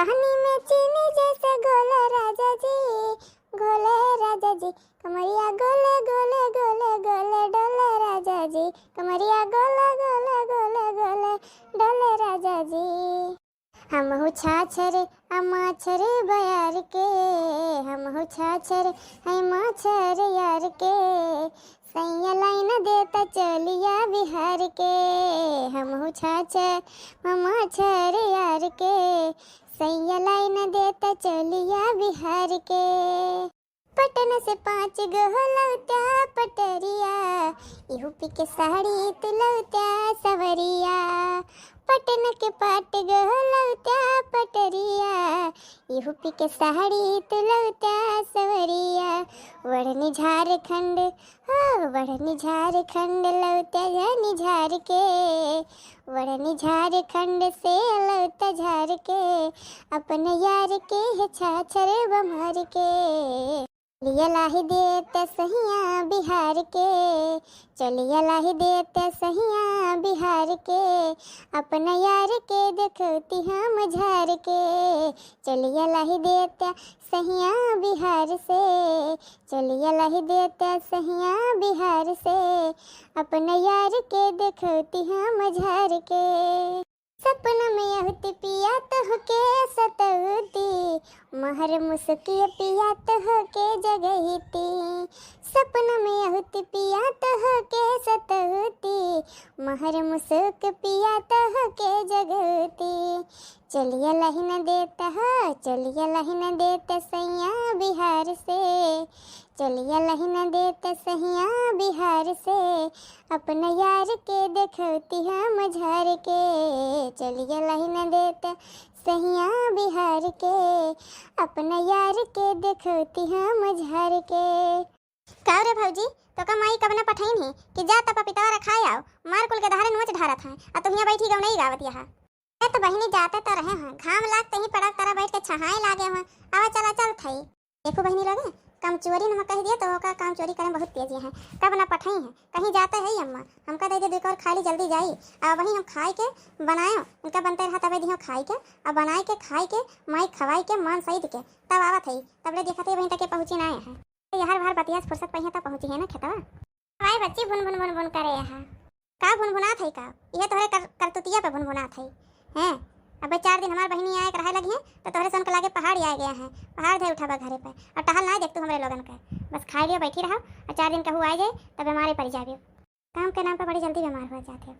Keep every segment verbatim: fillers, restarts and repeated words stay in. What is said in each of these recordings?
पानी में चीनी जैसे घोले राजा जी, घोले राजा जी, कमरिया गोले गोले गोले गोले डोले राजा जी, कमरिया गोले गोले गोले गोले डोले राजा जी। हमहू छाछर आ माछर बयार के, हमहू छाछर है माछर यार के, सैया लाइन देता चोलिया बिहार के, हमहू छाछर आ माछर यार के, सैया लाइन देता चोलिया बिहार के। पटना से पाँच गो लौटा पटरिया, यूपी के साड़ी तू लौटा सवरिया। पटना के पाँच गो लौटा पटरिया, यूपी के साड़ी तू लौटा सवरिया। वढ़नी झारखंड हो, वढ़नी झारखंड लौटा जानी झार के, वढ़नी झारखंड से लौटा झार के, अपने यार के है छाछर बम्हर के। चलिया लाही देत सहिया बिहार के, चलिया लाही देत सहिया बिहार के, अपना यार के देखौती हम झार के। चलिया लाही देत सहिया बिहार से, चलिया लाही देत सहिया बिहार से, अपना यार के देखौती हम झार के। सपना में अहुत पिया तोहके सतौती, महर मुसुकी पिया तोहके जगैती। सपना में अहुत पिया तोहके सतौती, महर मुसुक पिया तोहके जगैती। चलिया लाही न देत हो, चलिया लाही न देत सैया बिहार से, चलिया लाही न देत सैया बिहार से, अपना यार के देखौती हम झार के। चलिया लाही न देत सैया बिहार के, अपना यार के देखौती हम झार के। का रे भौजी, तोका माई कब न पठैन है कि जा त पपितवा रखाए आओ, मार कुल के दहारे नोच ढारत हैं, आ तुहिया बैठी गौनई गावत यहाँ। ए तो बहिनी, जाते तो रहे हैं, घाम लागते ही पड़क तरा बैठ के छहाए लागे हैं। आवा चला चल थई। देखो बहिनी लोग, कमचोरी न कह दिया तो ओकर काम चोरी करे में बहुत तेजी है। कब ना पठाई है, कहीं जाते है अम्मा, हमका दे दे दुई कौर खाली जल्दी जाई। आ वही हम खाए के बनायो, इनका बनते रहा तबे दिहो खाए के, आ बनाए के खाए के माई खवाए के मान सही के तब आवत है। तबले देखत है वहीं तक के पहुँची ना आए हैं। यार बाहर बतिया से फुर्सत पइहे तब पहुँची है ना खेतवा। हाय बच्ची भुन भुन भुन भुन करे यहाँ। का भुनभुनात है का? इहे तोहरे कर-, करतुतिया पे भुनभुनात है। हैं? अबे चार दिन हमार बहिनी आए के रहे लगी हैं, तो तोहरे सन के लागे पहाड़ आए गया है। पहाड़ धे उठाबा घरे पे। और टहल ना देख तू हमरे लोगन के। बस खाए लियो, बैठी रहो, और चार दिन कहू आए जाए, तो बीमारे पड़ जाबे। काम के नाम पे बड़ी जल्दी बीमार हो जाते हो।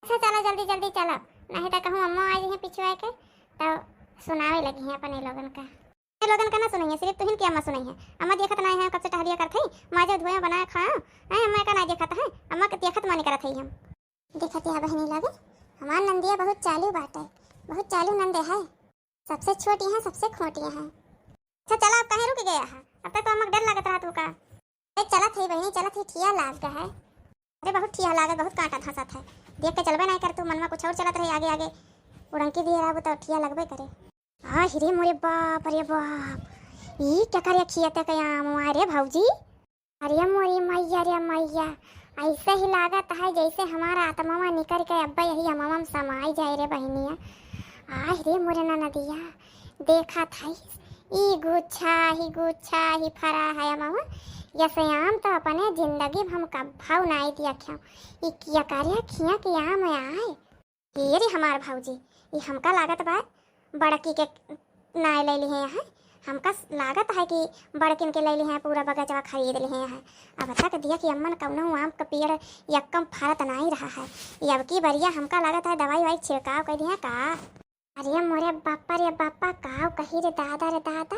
अच्छा चलो जल्दी जल्दी चलो, नहीं तो कहूँ अम्मा आ जाइए पीछू आए के, तो सुनावे लगी हैं अपने लोगन का। ए लोगन का ना सुनइहे, सिर्फ तुहिन के अम्मा सुनइहे। अम्मा देखत नाहीं है, कब से टहलिया करत है, माजे धोए बनाए खाओ। हैं, अम्मा का ना देखत है, अम्मा के देखत माने करत है हम। देखत है बहिनी लोग, हमार नंदिया बहुत चालू बाटे, बहुत चालू नंदे है, सबसे छोटी है, सबसे खोटी है। अच्छा चला, अब काहे रुक गया है? अब तक तो अम्मा के डर लगत रहा तू का। ए चलत है बहिनी, चलत है, ठिया लाग है। अरे बहुत ठिया लागत, बहुत कांटा धंसत है। देख के चलबे नाहीं कर तू, मन में कुछ और चलत रहे आगे आगे। उड़ंकी दिए रहबू तो ठिया लगबे करे। आहि रे मोरे बाप रे बाप, ई केकर खियत के आम आए रे भौजी? अरे मोरी मैया रे मैया, ऐसे ही लागत है जैसे हमारा आत्मा निकल के अब्बा यही अमवा में समाई जाए रे बहिनिया। आहि रे मोरे ननदिया, देखत हइस, ई गुच्छा ही गुच्छा ही फरा है अमवा। यसे आम तो अपने जिंदगी में हम कब्भाऊ नाई दिया ख्याऊ। ई किया कार्या खिया के आम आए। ये रे हमार भौजी, ई हमका लागत बा बड़की के नाई ले लिहे हैं। हमका लागत है कि बड़किन के ले लिहे हैं, पूरा बगचवा खरीद लिहे हैं। अब तक दिया कि अम्मन कौनो आम का पेड़ यक्कम फरत नाई रहा है। ये अब की बरिया हमका लागत है दवाई वाई छिड़काव कर दिहे का। अरे मोरे बापा रे बापा, काव कही रे दादा रे दादा,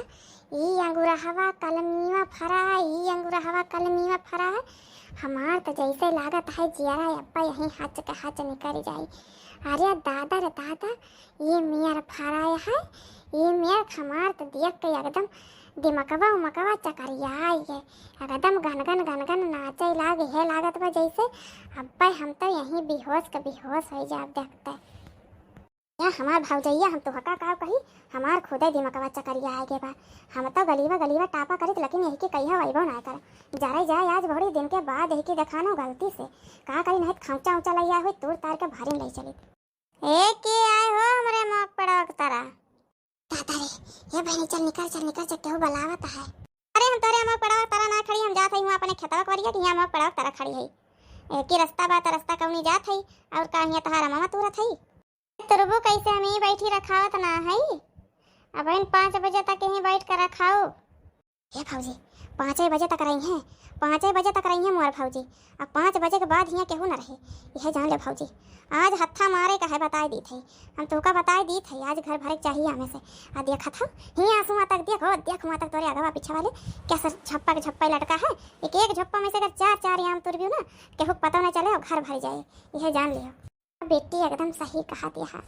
ई अंगुरहवा कलमीवा फरा है, ई अंगुरहवा कलमीवा फरा है। हमार तो जैसे लागत है जियरा अब्बा यहीं हच के हच निकल जाई। अरे दादा रे दादा, ये मेर फरा है, ये मेर हमार तो देख के एकदम दिमकवा उमकवा चकरियाई गे, एकदम गनगन गनगन नाचे लागे है, लागत बा जैसे अब्बा हम तो यहीं बेहोश के बेहोश हो जाब देखते। या हमार भौजैया, हम तोहका का कही, हमार खुदे दिमकवा चकरिया आए गे बा। हम तो गलीवा गलीवा टापा करित, लेकिन यही के कहिया अइबो ना कर। जरे जाए आज बड़ी दिन के बाद यही के देखानो गलती से। का करी, नहीं खौचा ऊंचा लैया हुई, तूर तार के भारी ले चली। ए के आए हो हमरे मौक पड़ोक तरा? दादा रे, ए बहिनी, चल निकल, चल निकल, चल, केहू बलावत है। अरे हम तोरे अमवा पड़वा तरा ना खड़ी, हम जात हई हुआँ अपने खेतवा कवरिया कि हियाँ अमवा पड़वा तरा खड़ी हई। ए, की रस्ता बा त रस्ता कौनी जात हई, और का हियाँ तहार अमवा तुरत हई? तुरबू कैसे, हम ही बैठी रखावत ना हई। अब इन पाँच बजे तक यहीं बैठ कर रखाओ। हे भौजी, पाँचे बजे तक रही हैं, पाँचे बजे तक रही हैं मोर भौजी। अब पाँच बजे के बाद हियाँ केहू न रहे, यह जान ले भौजी। आज हत्था मारे का है, बताए दीत है, हम तोका बताए दीत है, आज घर भरे के चाहिए हमें से। आ देखत हो, हियाँ से हुआँ तक देखो, देख हुआँ तक तोरे अगवा पीछे वाले कैसे झप्पा के झप्पा लटका है। एक एक झप्पा में से अगर चार चार आम तुरबियो ना, केहू के पता न चले और घर भर जाए, यह जान लियो। बिट्टी एकदम सही कहा दिया है,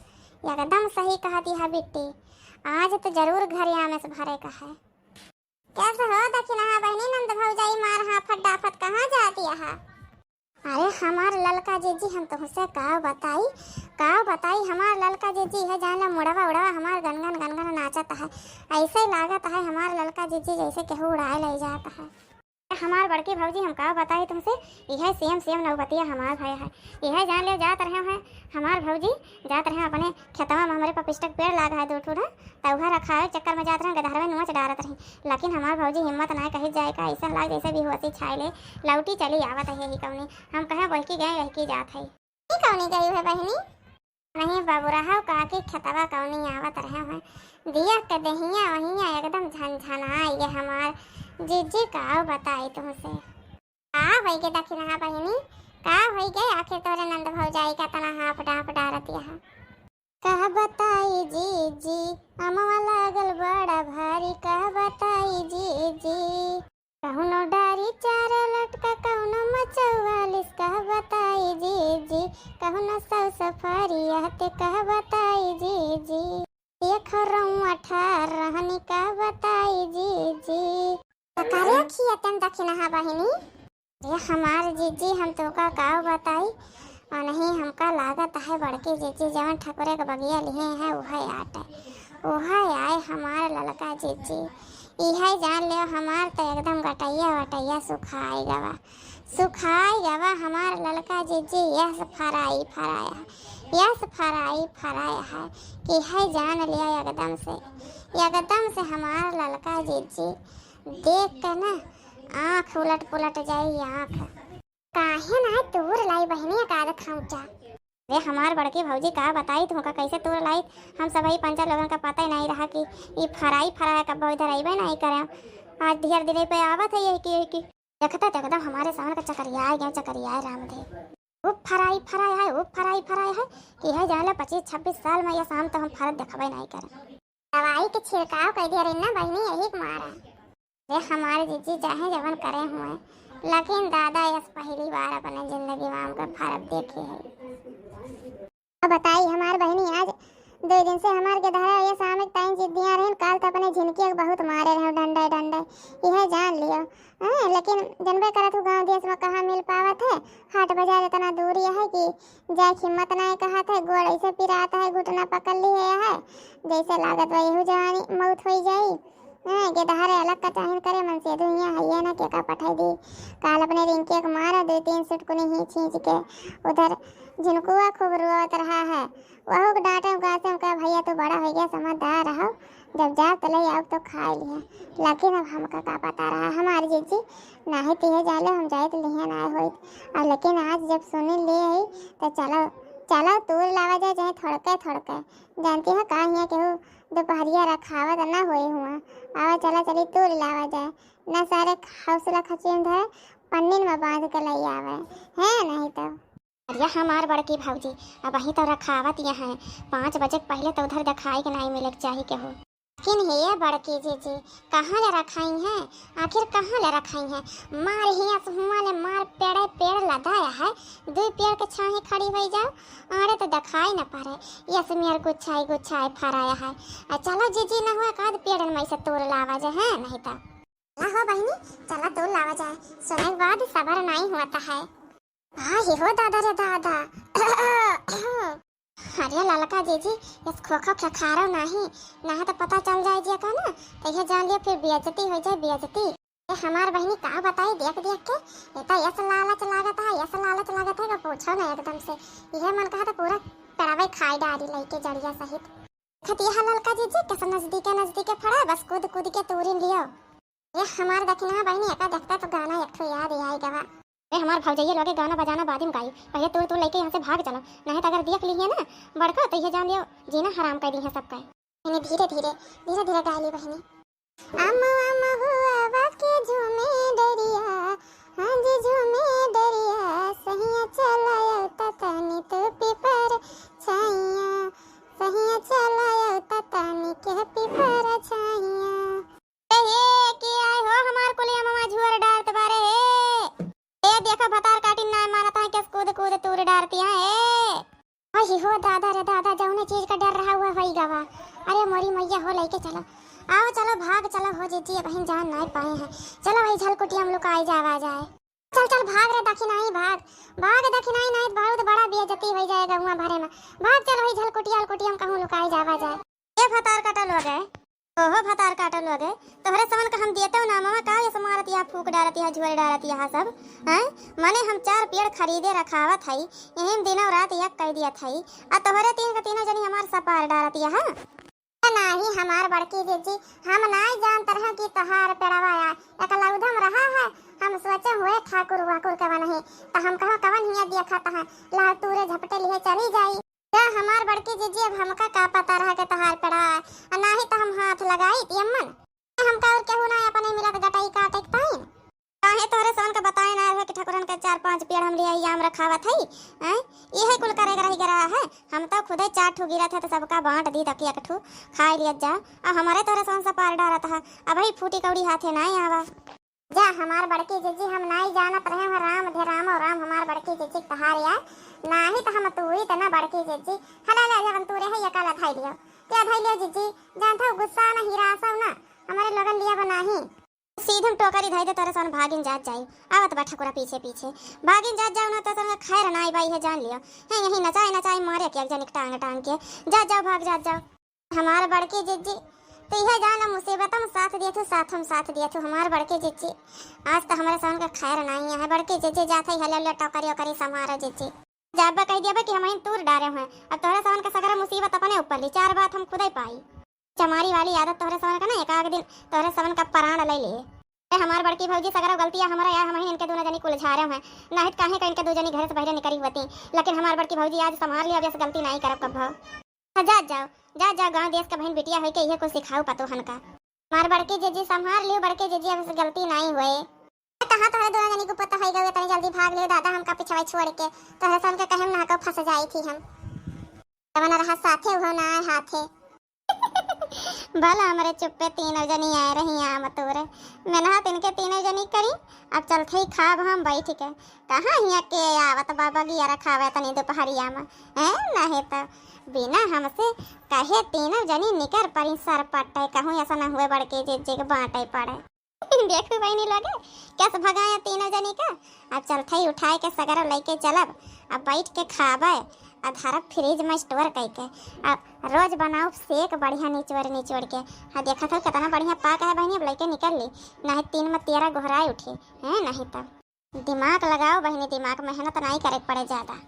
एकदम सही कहा दिया है बिट्टी। आज तो जरूर घर आमे से भरे का है। कैसे हो दखिनहा बहिनी, नंद भौजाई मार हाफत डाफत कहाँ जाती है? अरे हमार ललका जीजी, हम तुमसे का बताई, का बताई, हमार ललका जीजी है जाने मुड़वा उड़वा हमार गनगन गनगन नाचत है। ऐसे लागत है हमार ललका जीजी जैसे केहू उड़ाए ले जात है। हमार बड़की भौजी, हम का बताई तुमसे, यह सेम सेम नौबतिया हमार भय है। यह जान ले, जात रहे हैं हमार भौजी, जात रहे अपने खेतवा में, हमरे पपिस्टक पेड़ लाग है दो ठो ना, त उहा रखावे चक्कर में जात रहे, गदहरवे नोच डारत रही। लेकिन हमार भौजी हिम्मत ना कही जाए का, ऐसा लाग जैसे बेहोशी छाए ले, लौटी चली आवत है ही कौनी। हम कहे बहकी गए, बहकी जात है। ई कौनी गई है बहिनी? नहीं बाबू, रहव काकी खेतवा कौनी आवत रहे हैं। दिया के देहिया वहिया एकदम झनझनाई गे हमार। जीजी का बताई तुमसे। का होई गे दखिनहा बहिनी, का होई गे? आखिर तोरे नंद भौजाई का तना हाफ डाफ डारत यहाँ। का बताई जीजी, अमवा लागल बड़ा भारी, का बताई जीजी। कहुनो डारी चार लटका, कहुनो मचौवालिस, कह बताई जीजी। कहुनो सौ सफारी यहते, कह बताई जीजी। एक रउआ ठार रहनी, कह बताई जीजी। तो करे खिया तन दखिनहा बहिनी। रे हमार जीजी, हम तोका का बताई, और नहीं हमका लागत है बड़की जीजी जवन ठकुरे के बगिया लिहे हैं, उहे आटे, उहे आए हमार ललका जीजी। इहे जान लेव हमार तो एकदम गटैया वटैया सुखाई गवा, सुखाई गवा हमार ललका जीजी। यस फराई फराया है, यस फराई फराया है कि है जान लिया एकदम से, एकदम से हमार ललका जीजी देख के ना आँख उलट पुलट जाई आँख। काहे ना तूर लाई बहिनी एक आध खाँचा। अरे हमार बड़की भौजी का बताई तुमका कैसे तूर लाई, हम सबही पंचा लोगन का पता ही नहीं रहा कि ई फराई फराया कब्बो इधर अइबे नहीं करे। आज ढेर दिने पे आवत है यही की, यही की। देखते तो एकदम हमारे सामने का चकरिया गया, चकरिया राम दे। वो फराई फराया है, वो फराई फराया है कि है जान ले पच्चीस छब्बीस साल में ये शाम तो हम फरत देखबे नहीं करे। दवाई के छिड़काव कर दिया रे ना बहिनी, यही के मारा। रे हमारे जीजी चाहे जवन करे हुए, लेकिन दादा यस पहली बार अपने जिंदगी में हमके फरत देखे है। अब बताई हमार बहिनी, आज दो दिन से हमार गेदहरा ये शाम के टाइम जिद्दियाँ रहन, काल तो अपने झिनकी के बहुत मारे रहे डंडे डंडे, यह जान लियो। हाँ, लेकिन जनबे करत हूँ गाँव देश में कहाँ मिल पावत है, हाट बाजार इतना दूरी है कि जाए के हिम्मत नहीं कहत है, गोड़ ऐसे पिरात है, घुटना पकड़ ली है, है जैसे लागत बा यहू जवानी मौत होई जाई। हैं, गेदहरे अलग का चाहिन करे मन से दुनिया है ये ना के का पठाई दी। काल अपने रिंके के मारा दो तीन सुटकुनी ही छींच के उधर झिनकुआ खूब रोवत रहा है। वहू के डांटे गासे का भैया तू बड़ा हो गया समझदार रहो, जब जा तले आओ तो खाए लिया। लेकिन अब हमका का पता रहा हमारी जीजी, नाही तिहे जाले हम जाए तो लिहे ना होइत। और लेकिन आज जब सुनी ले आई तो चलो, चलो तूर लावा जाए चाहे थोड़के थोड़के। जानती हो का हियाँ केहू दोपहरिया रखावत ना होई हुआ। आवा चला चली तूर लावा जाए। ना सारे हौसला खचिन धरे पन्नीन में बांध के लई आवे। है नहीं तो। अरे हमार बड़की भौजी, अबहीं तो रखावत यहाँ है, पाँच बजे के पहले तो उधर देखाई के नहीं मिले के चाही केहू। लेकिन हे बड़की जीजी, कहाँ ले रखाई हैं? आखिर कहाँ ले रखाई हैं? मार हियाँ से हुआँ ले मार पेड़े पेड़ लदाया है, दुई पेड़ के छाही खड़ी होई जाओ, आड़े तो देखाई न पड़े। यस मेर गुच्छाई गुच्छाई फराया है। आ चलो जीजी न हुआ काद पेड़न में से तोड़ लावा जे है, नहीं तो। चला हो बहिनी, चला तोड़ लावा जाए, सुने के बाद सबर नहीं होता है। आ, हे हो दादा रे दादा। अरे ललका जीजी, यस खोखा खेखारो नाही, नाही तो पता चल जाए जे का ना, तो यह जान लियो फिर बेइज्जती हो जाए, बेइज्जती। ए हमार बहिनी का बताई, देख देख के, ये तो यस लालच लागत है, यस लालच लागत है, का पूछो ना एकदम से। यह मन कहा तो पूरा पेड़वे खाई डारी लइके जड़िया सहित। खतिया ललका जीजी, कैसे नजदीके नजदीके फड़ा, बस कूद कूद के तूरिन लियो। ए हमार दखिना बहिनी, एका देखता तो गाना एक ठो याद आई गवा। ए हमार भौजैया लोगे गाना बजाना बादिम गाई, पहिले तूर तूर लइके यहाँ से भाग चलो, नहीं तो अगर देख लिहे ना बड़का तो ये जान लियो जीना हराम कर दी है सबका। बहिनी धीरे धीरे, धीरे धीरे गाली बहिनी। अमवा महुआ के झूमे डरिया, हाँ जी झूमे डरिया, सहिया चलायो त तनी तू पीपर छाइया, सहिया चलायो त तनी के पीपर छाइया। ए हे, के आए हो हमार कुलिया ममा झुअर डारत बारे हे। ए देखो भतार काटिन नाय मानत है, केस कूद कूद तूर डारती है ए। अहि हो दादा रे दादा, जौने चीज का डर रहा हुआ वही गवा। अरे मोरी मैया हो, लइके चलो, आओ चलो भाग चलो हो जीजी, अबहिन जान नाय पाए हैं। चलो वही झलकुटिया में लुकाई जावा जाए। चल चल भाग रे दखिनाई भाग, भाग दखिनाई, नहीं बहुत बड़ा बेइज्जती हो जाए गौवा भरे में। भाग चल वही झलकुटिया अलकुटिया में कहूँ लुकाई जावा जाए। ए भतार काटा लोगे, ओहो भतार काटा लोगे, तोहरे समन का हम देते हो ना ममा, का ये मारत यहाँ फूक डारत यहाँ झुअर डारत यहाँ सब, हैं? मने हम चार पेड़ खरीदे रखावत हई, यही में दिनों रात एक कह दियत हई, आ तोहरे तीन के तीनों जनी हमार सपार डारत यहाँ। नाही हमार बड़की जीजी, हम नाई जानत रहे कि तोहार पेड़वा आ, एकलौधम रहा है, हम सोचे हुए ठाकुर वाकुर के बनही, त हम कहो कवन हिया देखत है, लाल तूरे झपटे लिए चली जाई। जा हमार बड़की जीजी, अब हमका का पता रहा के तोहार पेड़ा, आ नाही त हम हाथ लगाई अम्मन। हमका और केहू ना अपने मिलत गटई काटे के पाइन। काहे तोहरे सवन के बताए ना रहे कि ठकुरन के चार पांच पेड़ हम ले आई आम रखावत हई, हैं? इहे कुल करे के रही गरा है। हम तो खुदे चार ठू गिरत है तो सबका बांट दी तकी एक ठू खाए लियत जा। आ हमारे तोहरे सवन से पार डारत है। अबही फूटी कौड़ी हाथे ना आवा। जा हमार बड़की जीजी, हम नाई जानत रहे हैं राम धे राम और राम हमार बड़की जीजी तहार यार, नाही त हम तूरी त ना बड़की जीजी। हला ले जवन तूरे है ये काला धाई लियो, क्या धाई लियो जीजी? जानत हो गुस्सा ना हिरासो ना, हमारे लोगन लिया बनाही। सीधम टोकरी धाई दे तोरे सन भागिन जात जाई, आवत बा ठकुरा पीछे पीछे, भागिन जात जाओ ना तो सन खैर नाई बाई है जान लियो, है यही नचाए नचाए मारे के एक जनिक टांग टांग के, जात जाओ भाग जात जाओ। हमार बड़की जिज्जी, तू इहे जान मुसीबत में साथ दिए थू, साथ हम साथ दिए थू। हमार बड़की जिज्जी, आज तो हमारे सन का खैर नहीं है। बड़की जिज्जी जात है, हले हले टोकरी ओकरी संभारो जिज्जी। जाबे कह दिया कि हम इन तूर डारे हुए, अब तोहरे सवन का सगरा मुसीबत अपने ऊपर ली, चार बात हम खुदे पाई। चमारी वाली आदत तोहरे सवन का ना, एक आध दिन तोहरे सवन का प्राण ले ले। ए हमार बड़की भौजी, सगरा गलतिया हमारा या, हम इनके दोनों जनी कुल झारे हुए, नाहित काहे का इनके दो जनी घर से बहरे निकरी हुई थी, लेकिन हमार बड़की भौजी आज संभार लियो, अब ऐसे गलती नहीं करब कब। हाँ, जात जाओ, जात जाओ, गाँव देश का बहन बिटिया होई के इहे कुछ सिखाओ पतोहन का। हमार बड़की जिज्जी संभार लियो, बड़की जिज्जी अब से गलती नाई होए। कहाँ तोहरे दोनों जनी को पता होई गए, तनी जल्दी भाग लियो दादा, हमका पिछवाई छोड़ के, तोहरे सन के कहे में ना को फंस जाई थी हम। जवन रहा साथे उहो ना आए हाथे। भला हमरे चुप्पे तीनों जनी आए रही आम तोरे, मेहनत इनके तीनों जनी करी, अब चलते ही खाब हम बैठ के। कहाँ हिया के आवत बा बगिया रखावे तनी दोपहरिया में, हैं? नहीं तो बिना हमसे कहे तीनों जनी निकर परी सर पट्टे, कहूँ ऐसा न हुए बड़के जिज्जी के बाँटे पड़े। देखू बहिनी लोगे, कैसे भगाया तीनों जनी का। अब चलते ही उठाए के सगरो लेके चलब, अब बैठ के खाबे, अब धरब फ्रिज में स्टोर कई के, अब रोज बनाओ शेक बढ़िया निचोड़ निचोड़ के। हाँ, देखत हो कितना बढ़िया पाक है बहिनी, अब लेके निकल ली, नहीं तीन में तेरह गोहराए उठे, हैं? नहीं तो दिमाग लगाओ बहिनी, दिमाग, मेहनत नाई करे के पड़े ज्यादा।